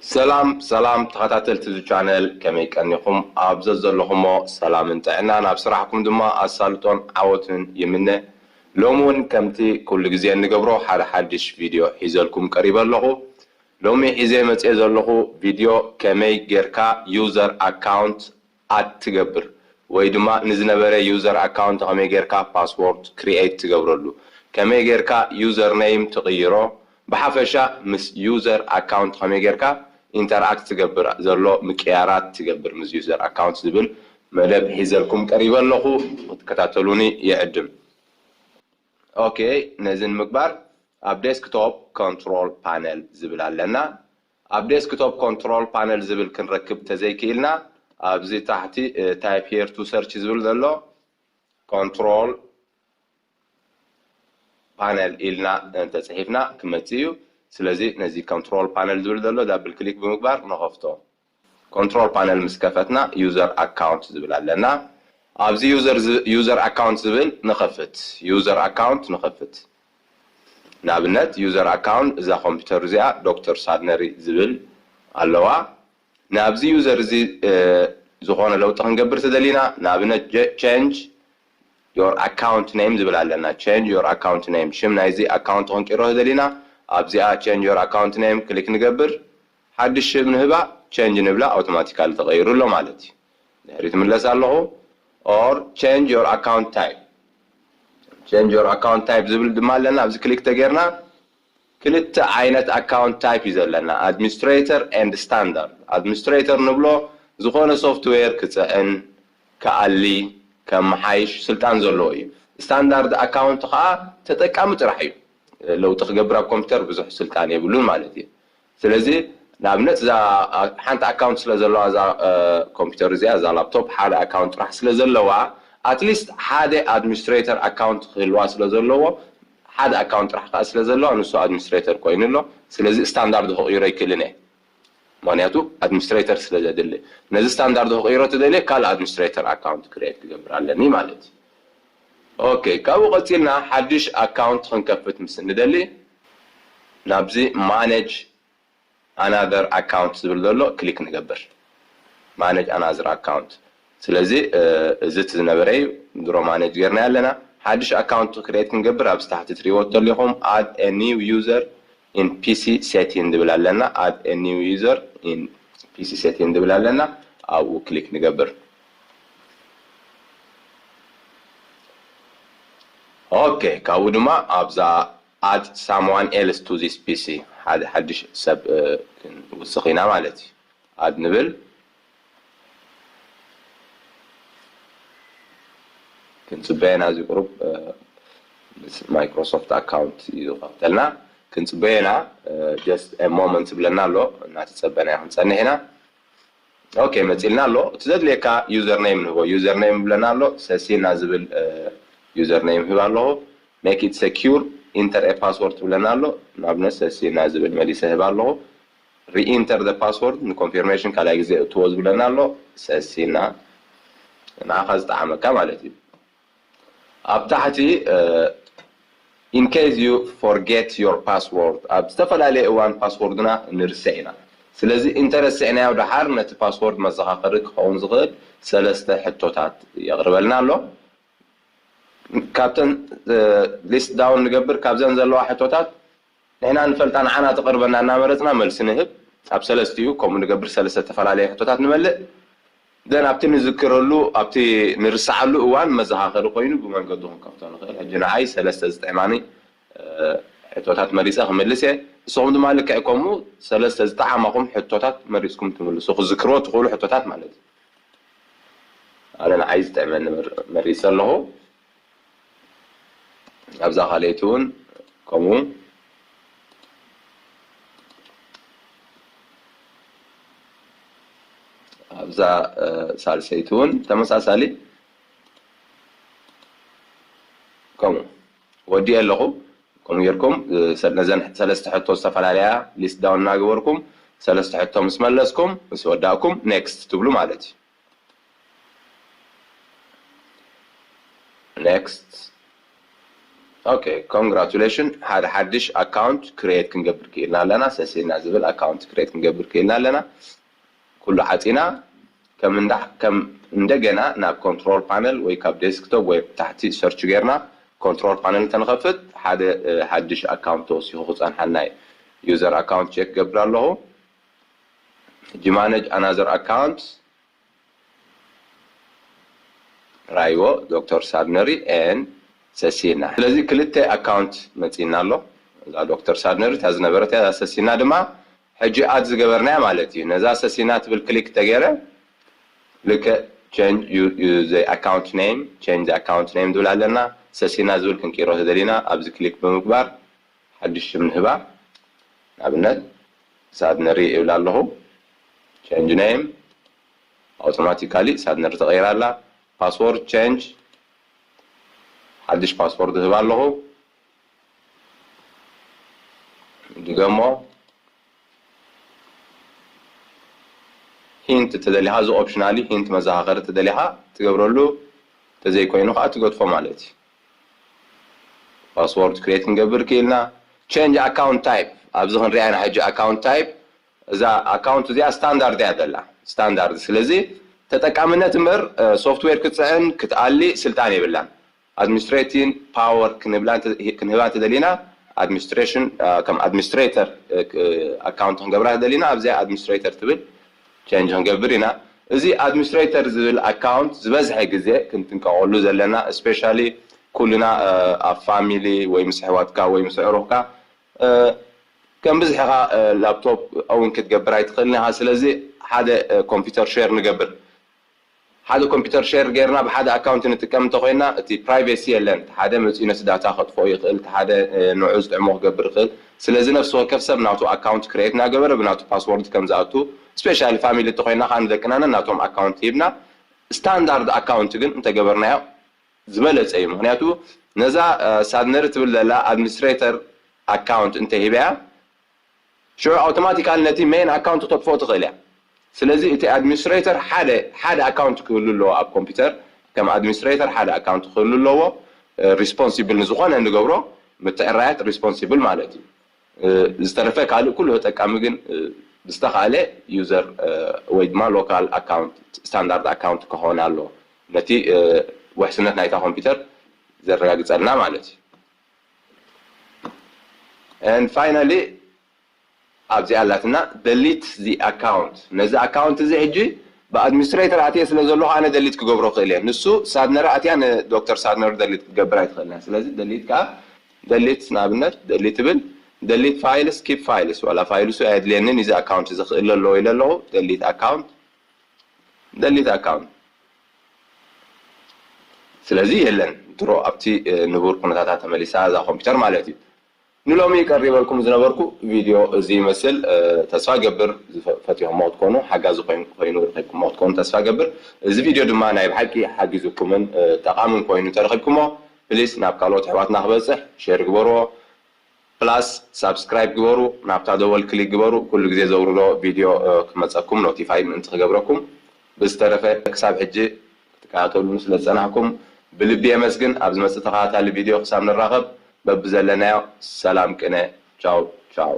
ሰላም ሰላም ተኸታተልቲ እዚ ቻነል፣ ከመይ ቀኒኹም? ኣብ ዘዘለኹሞ ሰላምን ጥዕናን፣ ኣብ ስራሕኩም ድማ ኣሳልጦን ዓወትን ይምነ። ሎሚ እውን ከምቲ ኩሉ ግዜ እንገብሮ ሓደ ሓድሽ ቪድዮ ሒዘልኩም ቀሪበ ኣለኹ። ሎሚ ሒዘ መፅየ ዘለኹ ቪድዮ ከመይ ጌርካ ዩዘር ኣካውንት ኣድ ትገብር ወይ ድማ ንዝነበረ ዩዘር ኣካውንት ከመይ ጌርካ ፓስዎርድ ክሪኤት ትገብረሉ፣ ከመይ ጌርካ ዩዘር ኔም ትቕይሮ፣ ብሓፈሻ ምስ ዩዘር ኣካውንት ከመይ ጌርካ ኢንተርኣክት ትገብር ዘሎ ምቅያራት ትገብር ምስ ዩዘር ኣካውንት ዝብል መደብ ሒዘልኩም ቀሪበ ኣለኹ። ክትከታተሉኒ ይዕድም። ኦኬ፣ ነዚ ንምግባር ኣብ ዴስክቶፕ ኮንትሮል ፓነል ዝብል ኣለና። ኣብ ዴስክቶፕ ኮንትሮል ፓነል ዝብል ክንረክብ ተዘይክኢልና ኣብዚ ታሕቲ ታይፕ ሄር ቱ ሰርች ዝብል ዘሎ ኮንትሮል ፓነል ኢልና እንተፅሒፍና ክመፅእ እዩ። ስለዚ ነዚ ኮንትሮል ፓነል ዝብል ዘሎ ዳብል ክሊክ ብምግባር ንኸፍቶ። ኮንትሮል ፓነል ምስ ከፈትና ዩዘር ኣካውንት ዝብል ኣለና። ኣብዚ ዩዘር ኣካውንት ዝብል ንኸፍት፣ ዩዘር ኣካውንት ንኸፍት። ንኣብነት ዩዘር ኣካውንት እዛ ኮምፒውተር እዚኣ ዶክተር ሳድነሪ ዝብል ኣለዋ። ናብዚ ዩዘር እዚ ዝኾነ ለውጢ ክንገብር ተደሊና፣ ንኣብነት ቼንጅ ዮር ኣካውንት ኔም ዝብል ኣለና። ቼንጅ ዮር ኣካውንት ኔም፣ ሽም ናይዚ ኣካውንት ክንቅይሮ ተደሊና ኣብዚኣ ቼንጅ ዮር ኣካውንት ኔም ክሊክ ንገብር። ሓድሽ ሽም ንህባ፣ ቼንጅ ንብላ፣ ኣውቶማቲካሊ ተቐይሩ ኣሎ ማለት እዩ። ድሕሪት ምለስ ኣለኹ። ኦር ቼንጅ ዮር ኣካውንት ታይፕ፣ ቼንጅ ዮር ኣካውንት ታይፕ ዝብል ድማ ኣለና። ኣብዚ ክሊክ ተጌርና ክልተ ዓይነት ኣካውንት ታይፕ እዩ ዘለና፣ ኣድሚኒስትሬተር ኤንድ ስታንዳርድ። ኣድሚኒስትሬተር ንብሎ ዝኾነ ሶፍትዌር ክፅዕን፣ ክኣሊ፣ ከመሓይሽ ስልጣን ዘለዎ እዩ። ስታንዳርድ ኣካውንት ከዓ ተጠቃሚ ጥራሕ እዩ። ለውጢ ክገብር ኣብ ኮምፒውተር ብዙሕ ስልጣን የብሉን ማለት እዩ። ስለዚ ንኣብነት እዛ ሓንቲ ኣካውንት ስለ ዘለዋ እዛ ኮምፒውተር እዚኣ፣ እዛ ላፕቶፕ ሓደ ኣካውንት ጥራሕ ስለ ዘለዋ፣ ኣትሊስት ሓደ ኣድሚኒስትሬተር ኣካውንት ክህልዋ ስለ ዘለዎ፣ ሓደ ኣካውንት ጥራሕ ከዓ ስለ ዘለዋ ንሱ ኣድሚኒስትሬተር ኮይኑ ኣሎ። ስለዚ ስታንዳርድ ክቕይሮ ኣይክእልን እየ፣ ምክንያቱ ኣድሚኒስትሬተር ስለ ዘድሊ። ነዚ ስታንዳርድ ክቕይሮ ተደልየ ካልእ ኣድሚኒስትሬተር ኣካውንት ክሬት ክገብር ኣለኒ ማለት እዩ። ኦኬ፣ ካብኡ ቀፂልና ሓድሽ ኣካውንት ክንከፍት ምስ እንደሊ ናብዚ ማኔጅ ኣናዘር ኣካውንት ዝብል ዘሎ ክሊክ ንገብር። ማኔጅ ኣናዘር ኣካውንት። ስለዚ እዚ እቲ ዝነበረ እዩ፣ ድሮ ማኔጅ ጌርና ኣለና። ሓድሽ ኣካውንት ክሬት ክንገብር ኣብዚ ታሕቲ ትሪእዎ ተለኹም ኣድ ኒው ዩዘር ኢን ፒሲ ሴቲን ዝብል ኣለና። ኣድ ኒው ዩዘር ኢን ፒሲ ሴቲን ዝብል ኣለና። ኣብኡ ክሊክ ንገብር። ኦኬ፣ ካብኡ ድማ ኣብዛ ኣድ ሳምዋን ኤልስ ቱ ዚስ ፒሲ፣ ሓደ ሓድሽ ሰብ ክንውስኽ ኢና ማለት እዩ። ኣድ ንብል። ክንፅበየና እዚ ቁሩብ ምስ ማይክሮሶፍት ኣካውንት እዩ ዝኸፍተልና። ክንፅበየና ጀስት ሞመንት ዝብለና ኣሎ፣ እናተፀበና ክንፀንሕ ኢና። ኦኬ፣ መፂልና ኣሎ። እቲ ዘድልየካ ዩዘር ኔም ንህቦ። ዩዘር ኔም ብለና ኣሎ፣ ሰሲና ዝብል ዩዘር ኔም ህብ ኣለኹ። ሜክ ኢት ሰኪር፣ ኢንተር ኤ ፓስወርድ ትብለና ኣሎ። ንኣብነት ሰሲና ዝብል መሊሰ ህብ ኣለኹ። ሪኢንተር ዘ ፓስወርድ ንኮንፊርሜሽን ካልኣይ ግዜ እትዎ ዝብለና ኣሎ። ሰሲና ንዓኻ ዝጠዓመካ ማለት እዩ። ኣብ ታሕቲ in case you forget your password፣ ኣብ ዝተፈላለየ እዋን ፓስወርድና ንርስዕ ኢና። ስለዚ እንተረሲዕናዮ ደሓር ነቲ ፓስወርድ መዘኻኸሪ ክኸውን ዝኽእል ሰለስተ ሕቶታት የቕርበልና ኣሎ። ካብተን ሊስት ዳውን ንገብር፣ ካብዘን ዘለዋ ሕቶታት ንሕና ንፈልጣ ንዓና ትቐርበና እናመረፅና መልሲ ንህብ። ኣብ ሰለስቲኡ ከምኡ ንገብር፣ ሰለስተ ዝተፈላለየ ሕቶታት ንመልእ። ደን ኣብቲ ንዝክረሉ፣ ኣብቲ ንርስዓሉ እዋን መዘኻኸሪ ኮይኑ ብመንገዱ ክንከፍቶ ንኽእል። ሕጂ ንዓይ ሰለስተ ዝጥዕማኒ ሕቶታት መሪፀ ክምልስ እየ። ንስኹም ድማ ልክዕ ከምኡ ሰለስተ ዝጠዓማኹም ሕቶታት መሪፅኩም ትምልሱ፣ ክዝክርዎ ትኽእሉ ሕቶታት ማለት እዩ። ኣነ ንዓይ ዝጥዕመኒ መር-፣ መሪፀ ኣለኹ። ኣብዛ ካልኣይቲ እውን ከምኡ፣ ኣብዛ ሳልሰይቲ እውን ተመሳሳሊ ከምኡ ወዲኤ ኣለኹ። ከምኡ ጌርኩም ነዘን ሰለስተ ሕቶ ዝተፈላለያ ሊስት ዳውን እናገበርኩም ሰለስተ ሕቶ ምስ መለስኩም፣ ምስ ወዳእኩም ኔክስት ትብሉ ማለት እዩ። ኔክስት። Okay, congratulation። ሓደ ሓድሽ ኣካውንት ክሬት ክንገብር ክኢልና ኣለና። ሰሲና ዝብል ኣካውንት ክሬት ክንገብር ክኢልና ኣለና። ኩሉ ዓፂና ከም እንዳ ከም እንደገና ናብ ኮንትሮል ፓነል ወይ ካብ ዴስክቶፕ ወይ ታሕቲ ሰርች ጌርና ኮንትሮል ፓነል እንተንኸፍት ሓደ ሓድሽ ኣካውንት ተወሲኹ ክፀንሓና እዩ። ዩዘር ኣካውንት ቼክ ገብር ኣለኹ። ሕጂ ማነጅ ኣናዘር ኣካውንት ራይዎ ዶክተር ሳድነሪ ኤን ሰሲና። ስለዚ ክልተ ኣካውንት መፂና ኣሎ። እዛ ዶክተር ሳድነሪ እታ ዝነበረት እያ፣ እዛ ሰሲና ድማ ሕጂ ኣድ ዝገበርናያ ማለት እዩ። ነዛ ሰሲና ትብል ክሊክ ተገይረ ልክዕ ቸንጅ ዩ ዘይ ኣካውንት ኔም፣ ቸንጅ ኣካውንት ኔም ዝብል ኣለና። ሰሲና ዝብል ክንቅይሮ ተደሊና ኣብዚ ክሊክ ብምግባር ሓድሽ ሽም ንህባ። ንኣብነት ሳድነሪ ይብል ኣለኹ። ቸንጅ ኔም ኣውቶማቲካሊ ሳድነሪ ተቐይራ ኣላ። ፓስወርድ ቸንጅ ሓድሽ ፓስወርድ እህብ ኣለኹ። ድገሞ ሂንት ተደሊኻ እዚ ኦፕሽናሊ ሂንት መዘኻኸሪ ተደሊኻ ትገብረሉ ተዘይኮይኑ ከዓ ትገድፎ ማለት እዩ። ፓስወርድ ክሬት ክንገብር ክኢልና። ቸንጅ ኣካውንት ታይፕ ኣብዚ ክንሪኣ ኢና ሕጂ ኣካውንት ታይፕ እዛ ኣካውንት እዚኣ ስታንዳርድ እያ ዘላ ስታንዳርድ። ስለዚ ተጠቃምነት እምበር ሶፍትዌር ክትፅዕን ክትኣሊ ስልጣን የብላን። ኣድሚኒስትሬቲን ፓወር ክንህባ እንተደሊና ኣድሚኒስትሬሽን ከም ኣድሚኒስትሬተር ኣካውንት ክንገብራ እንተደሊና ኣብዚኣ ኣድሚኒስትሬተር ትብል ቸንጅ ክንገብር ኢና። እዚ ኣድሚኒስትሬተር ዝብል ኣካውንት ዝበዝሐ ግዜ ክንጥንቀቐሉ ዘለና ስፔሻሊ ኩልና ኣብ ፋሚሊ ወይ ምስ ኣሕዋትካ ወይ ምስ ኣዕሩኽካ ከም ብዝሕኻ ላፕቶፕ እውን ክትገብር ኣይትኽእልን ኢኻ። ስለዚ ሓደ ኮምፒውተር ሼር ንገብር። ሓደ ኮምፒውተር ሼር ጌርና ብሓደ ኣካውንት ንጥቀም እንተኮይና እቲ ፕራይቬሲ የለን። ሓደ መፂኡ ነቲ ዳታ ከጥፍኦ ይኽእል፣ እቲ ሓደ ንዑ ዝጥዕሞ ክገብር ይኽእል። ስለዚ ነፍሲ ወከፍ ሰብ ናቱ ኣካውንት ክሬት እናገበረ ብናቱ ፓስወርድ ከም ዝኣቱ ስፔሻሊ ፋሚሊ እንተኮይና ከዓ ንደቅና ነናቶም ኣካውንት ሂብና ስታንዳርድ ኣካውንት ግን እንተገበርናዮ ዝበለፀ እዩ። ምክንያቱ ነዛ ሳድነሪ ትብል ዘላ ኣድሚኒስትሬተር ኣካውንት እንተሂበያ ሽዑ ኣውቶማቲካሊ ነቲ ሜን ኣካውንት ክተጥፍኦ ትኽእል እያ። ስለዚ እቲ ኣድሚኒስትሬተር ሓደ ሓደ ኣካውንት ክህሉ ኣለዎ ኣብ ኮምፒውተር ከም ኣድሚኒስትሬተር ሓደ ኣካውንት ክህሉ ኣለዎ። ሪስፖንሲብል ንዝኾነ እንገብሮ ምትዕራያት ሪስፖንሲብል ማለት እዩ። ዝተረፈ ካልእ ኩሉ ተጠቃሚ ግን ብዝተኻእለ ዩዘር ወይ ድማ ሎካል ኣካውንት ስታንዳርድ ኣካውንት ክኸውን ኣለዎ። ነቲ ውሕስነት ናይታ ኮምፒውተር ዘረጋግፀልና ማለት እዩ። And finally ኣብዚኣ ኣላትና ደሊት ዚ ኣካውንት። ነዚ ኣካውንት እዚ ሕጂ ብኣድሚኒስትሬተር ኣትየ ስለ ዘለኹ ኣነ ደሊት ክገብሮ ክእል እየ። ንሱ ሳድነር ኣትያ ንዶክተር ሳድነር ደሊት ክትገብር ኣይትኽእልን። ስለዚ ደሊት ከዓ ደሊት ንኣብነት ደሊት ትብል ደሊት ፋይልስ ኪፕ ፋይልስ ዋላ ፋይልሱ ኣየድልየንን እዚ ኣካውንት እዚ ክእል ኣለዎ ኢለ ኣለኹ። ደሊት ኣካውንት ደሊት ኣካውንት ስለዚ የለን ድሮ ኣብቲ ንቡር ኩነታታ ተመሊሳ እዛ ኮምፒውተር ማለት እዩ። ንሎሚ ቀሪበልኩም ዝነበርኩ ቪድዮ እዚ ይመስል። ተስፋ ገብር ዝፈትኹሞ ክትኮኑ ሓጋዚ ኮይኑ ረኪብኩሞ ክትኮኑ ተስፋ ገብር። እዚ ቪድዮ ድማ ናይ ብሓቂ ሓጊዙኩምን ጠቓምን ኮይኑ ተረኪብኩሞ ፕሊስ ናብ ካልኦት ኣሕዋትና ክበፅሕ ሼር ግበርዎ። ፕላስ ሳብስክራይብ ግበሩ፣ ናብታ ደወል ክሊክ ግበሩ፣ ኩሉ ግዜ ዘውርዶ ቪድዮ ክመፀኩም ኖቲፋይ ምእንቲ ክገብረኩም። ብዝተረፈ ክሳብ ሕጂ ክትከታተሉኒ ስለ ዝፀናሕኩም ብልቢ የመስግን። ኣብ ዝመፅእ ተኸታታሊ ቪድዮ ክሳብ ንራኸብ በብዘለናዮ ሰላም ቅነ። ቻው ቻው።